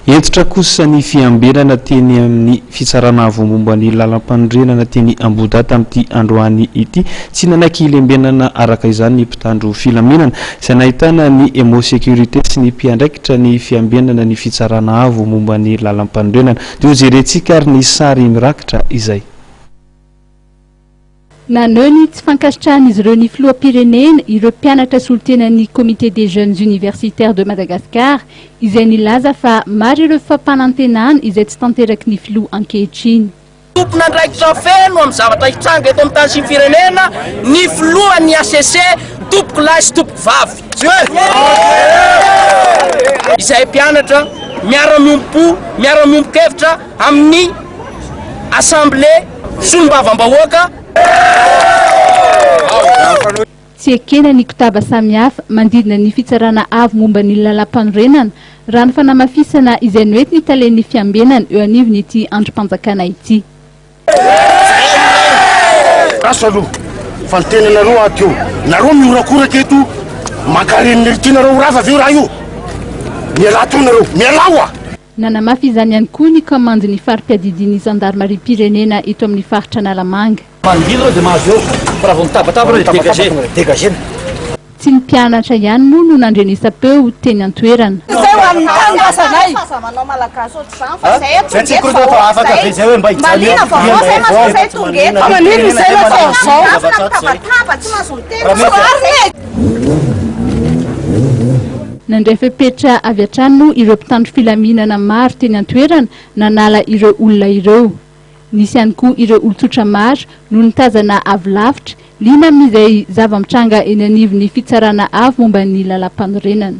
Hentitra kosa ny fiambenana teny amin'ny Fitsarana Avo momba ny Lalampanorenana teny Ambohidahy tamin'ity androany ity. Tsy nanaiky lembenana araka izany ny mpitandro filaminana, izay nahitana ny Emmo Sécurité sy ny mpiandraikitra ny fiambenana ny Fitsarana Avo momba ny Lalampanorenana. Dia hojerentsika ary ny sary mirakitra izay. Naneho ny tsy fankasitrahan'izy ireo ny filoham-pirenena ireo mpianatra solontenan'ny Comité des Jeunes Universitaires de Madagascar izay nilaza fa maro ireo fampanantenana izay tsy tanteraky ny filoha ankehitriny. Tompon'andraikitra feno amin'ny zavatra hitranga eto amin'ny tany sy ny firenena ny filohan'ny HCC tompoko lahy sy tompoko vavy. Izay mpianatra miara-miombom-po, miara-miombon-kevitra amin'ny Assemblée solombavambahoaka. Tsy ekena ny kotaba samihafa manodidina ny Fitsarana Avo momba ny Lalàmpanorenana, raha ny fanamafisana izay noentin'ny talen'ny fiambenana eo anivon'ity andrim-panjakana ity. Asa aloha fa ny tenanareo ato eo, nareo mihorakoraka eto, mankarenina ery ty nareo ho rava ve io raha io? Mialà teo nareo, mialà oa! Nanamafy izany ihany koa ny kaomandin'ny fari-piadidian'ny zandarimariam-pirenena eto amin'ny faritra Analamanga. Manodidina ireo dia mahazo eo, fa raha vao mitabataba ireo dia dégager. Dégager-na. Tsy ny mpianatra ihany moa no nandrenesam-peo teny an-toerana. Nandray fepetra avy hatrany moa ireo mpitandro filaminana maro teny an-toerana nanala ireo olona ireo. Nisy ihany koa ireo olon-tsotra maro no nitazana avy lavitra, liana amin'izay zava-mitranga eny anivon'ny Fitsarana Avo momba ny Lalàmpanorenana.